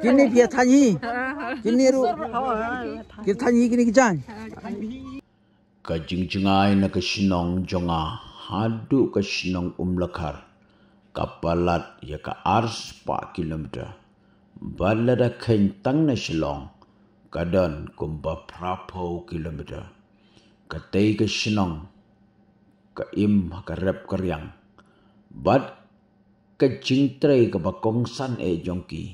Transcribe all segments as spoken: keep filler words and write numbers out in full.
Kine phi ïa thaiñ hi. Kine ruh. Ki thaiñ hi kine ki jaiñ. Ka jingjngai na ka shnong jong nga haduh ka shnong Umlakhar ka palat ïa ka arspah kilometer. Bad lada kheiñ tang na Shillong ka don kumba phraphew kilometer. Katei ka shnong ka im ha ka rep ka riang. Bad ka jingtrei kaba kongsan eh jong ki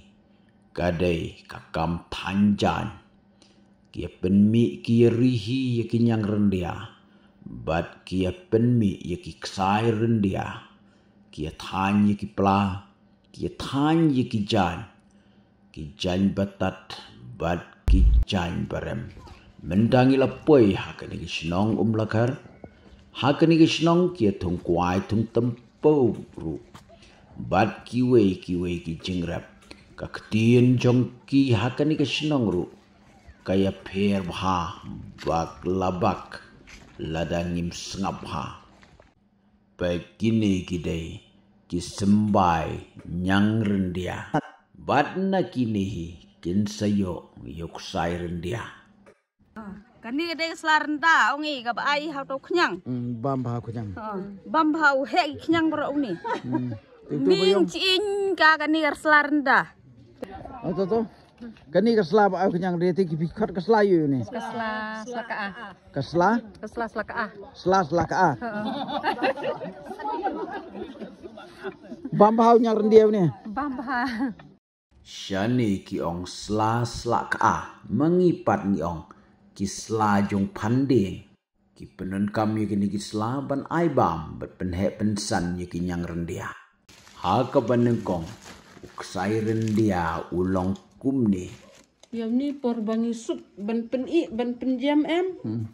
ka dei ka kam thaiñ jaiñ. Ki ïa pynmih ki ïa ri hi ïa ki ñiang ryndia bad ki ïa pynmih ïa ki ksai ryndia. Ki ïa thaiñ ïa ki pla, ki ïa thaiñ ïa ki jaiñ, ki jaiñ batat bad ki jaiñ barem. Mynta ngi la poi ha kane ka shnong Umlakhar. Ha kane ka shnong ki ïa thung kwai thung tympew ruh bad kiwei kiwei ki jingrep. Ka ktien jong ki ha kane ka shnong ruh ka ïa pher bha bak la bak lada ngim sngap bha. Peit kine ki dei ki symbai ñiang ryndia. Bad na kine hi kin sa ïoh ïa u ksai ryndia. Kane ka dei ka sla rynda ong i kaba ai ha u khñiang. Hmm, bam bha u khñiang. Ha, bam bha u heh ki khñiang baroh une. Hmm. Ming chiñ ka kane ka sla rynda. Oh, to to. Kane ka sla ba ai u khñiang de te ki phi khot ka sla ïu ne. Ka sla, sla ka ah. Ka sla? Ka sla, sla ka ah. Sla, sla ka ah. Bam bha u ñiang ryndia ne. Bam bha. Shane ki ong sla sla ka ah, ma ngi pat ngi ong ki sla jong phanding. Ki pyndonkam ïa kine ki sla ban ai bam bad pynheh pynsan ïa ki ñiang ryndia. Ha kaba nyngkong u ksai ryndia u long kumne. Ïa une por ba ngi suk ban pyn-i ban pynjem em. Hmm.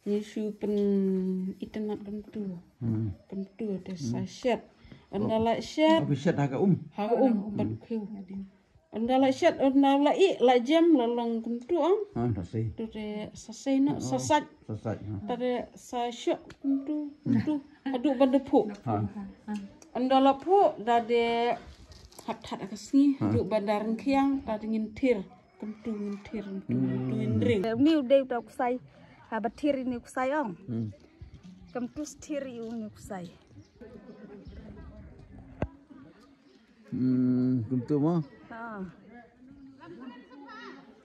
Ngi shu pyn-i tynnat kumtu. Hmm. Kumtu te sa shet. Ynda la shet. Ba shet ha ka um. Ha ka um bad khiew. Ynda la shet, ynda la i, la jem, la long kumtu ong. Ha, sa sei. Tu te sa sei no, sa sait. Sa sait, ha. Ta te sa shok kumtu, kumtu. Haduh ban da phuh. Ha. Ynda la phuh, da de hat hat ka sngi, haduh ban da ryngkhiang, ta te ngin thir. Kumtu ngin thir, kumtu ngin ring. Ni u dei u ta u ksai. Ha ba thir ini u ksai ong. Hmm. Kumtu thir ini u ksai. Hmm, kumtu mo? Ha.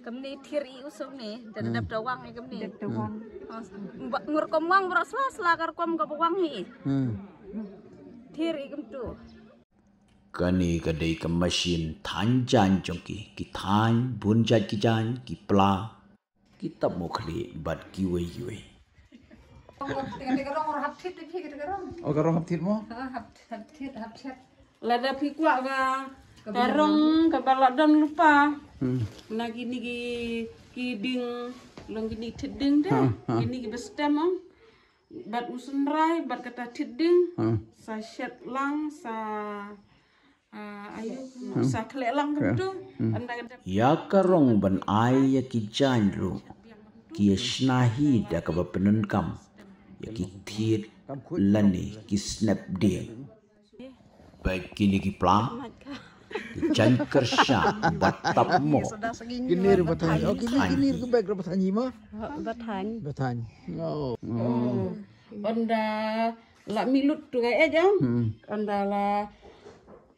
Kumne thir i u song ne, da dap da wang ne kumne. Dap da wang. Ha. Ngur kum wang bro sla sla kar kum ka wang hi. Hmm. Thir i kumtu. Kane ka dei ka machine thaiñ jaiñ jong ki, ki thaiñ bun jait ki jaiñ, ki pla. Ki tap mo khlieh bad kiwei kiwei. Oh, ka rong hap thied mo? Ha, hap, hap thied, hap thied. Lada phi kwah ka, ka rong kaba la don lypa. Hmm. Na kine ki, ki ding, long kine thied ding de. Ha, ha. Kine kiba stem ong. Bad u synrai, bad kata thied ding. Ha. Sa shet lang, sa Ah, ayu, sa khleh lang kumtu. Hmm. Ïa ka rong ban ai ïa ki jaiñ ruh ki ïa shna hi da kaba pyndonkam ïa ki thied lane ki snep dieng. Peit kine ki pla ki jaiñ kyrsha ba tap mo. Kine ruh ba thaiñ. Oh, kine, kine ruh ba thaiñ hi mo? Ba thaiñ. Ba thaiñ. Oh. Ynda la mih lut tu ka ej ong. Hmm. Ynda la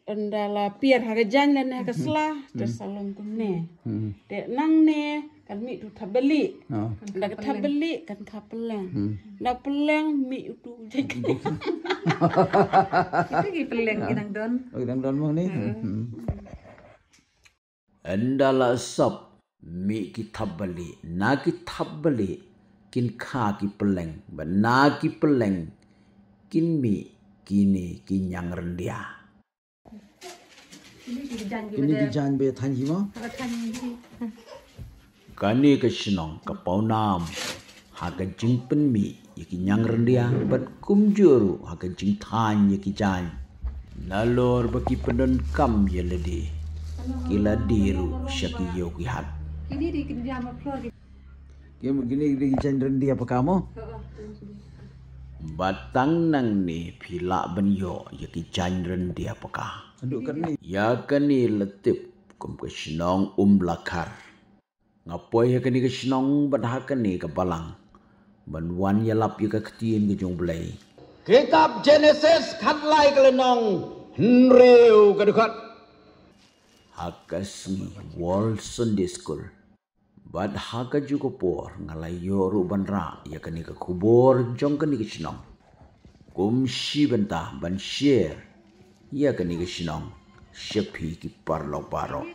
Ynda la pier ha ka jaiñ lane ha ka sla, te sa long kumne. Hmm. Te nangne kan mih tu thap bali. Oh. Ynda ka thap bali kan kha pylleng. Hmm. Ynda pylleng mih utu jaiñ. Kita ki pylleng ki dang don. Oh, ki dang don mo ni. Hmm. Hmm. Ynda la sop mih ki thap bali, na ki thap bali kin kha ki pylleng, ba na ki pylleng kin mih kine ki ñiang ryndia. Kine ki jaiñ ba thaiñ hi mo? Kane ka shnong ka pawnam ha ka jingpynmih ïa ki ñiang ryndia bad kumjuh ruh ha ka jingthaiñ ïa ki jaiñ. Nalor ba ki pyndonkam ïa lade, ki la die ruh sha ki ïew ki hat. Kine ki jaiñ ryndia paka mo? Ba tang nangne phi lah ban ïoh ïa ki jaiñ ryndia paka. Ïa kane la tip kum ka shnong Umlakhar. Nga poi ha kane ka shnong bad ha kane ka balang ban wan ïalap ïa ka ktien ka jong U Blei. Kitab Genesis khatlai ka lynnong hynriew ka dkhot. Ha ka sngi World Sunday School. Bad ha kajuh ka por nga la ïoh ruh ban rah ïa kane ka khubor jong kane ka shnong. Kum shi bynta ban share ïa kane ka shnong sha phi ki paralok baroh.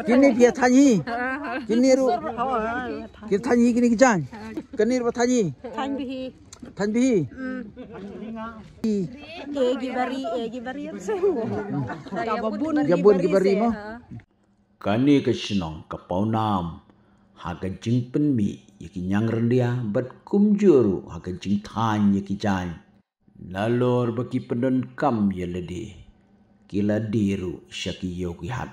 Kine phi ïa thaiñ hi. Kine ruh. Ki thaiñ hi kine ki jaiñ. Kane ruh thaiñ hi. Thaiñ bihi. Thaiñ bihi. Ïa ki bari, ïa ki bari. Ïa bun ki bari mo. Kane ka shnong ka pawnam ha ka jingpynmih ïa ki ñiangryndia bad kumjuh ruh ha ka jingthaiñ ïa ki jaiñ. Nalor ba ki pyndonkam ïa lade, ki la die ruh sha ki ïew ki hat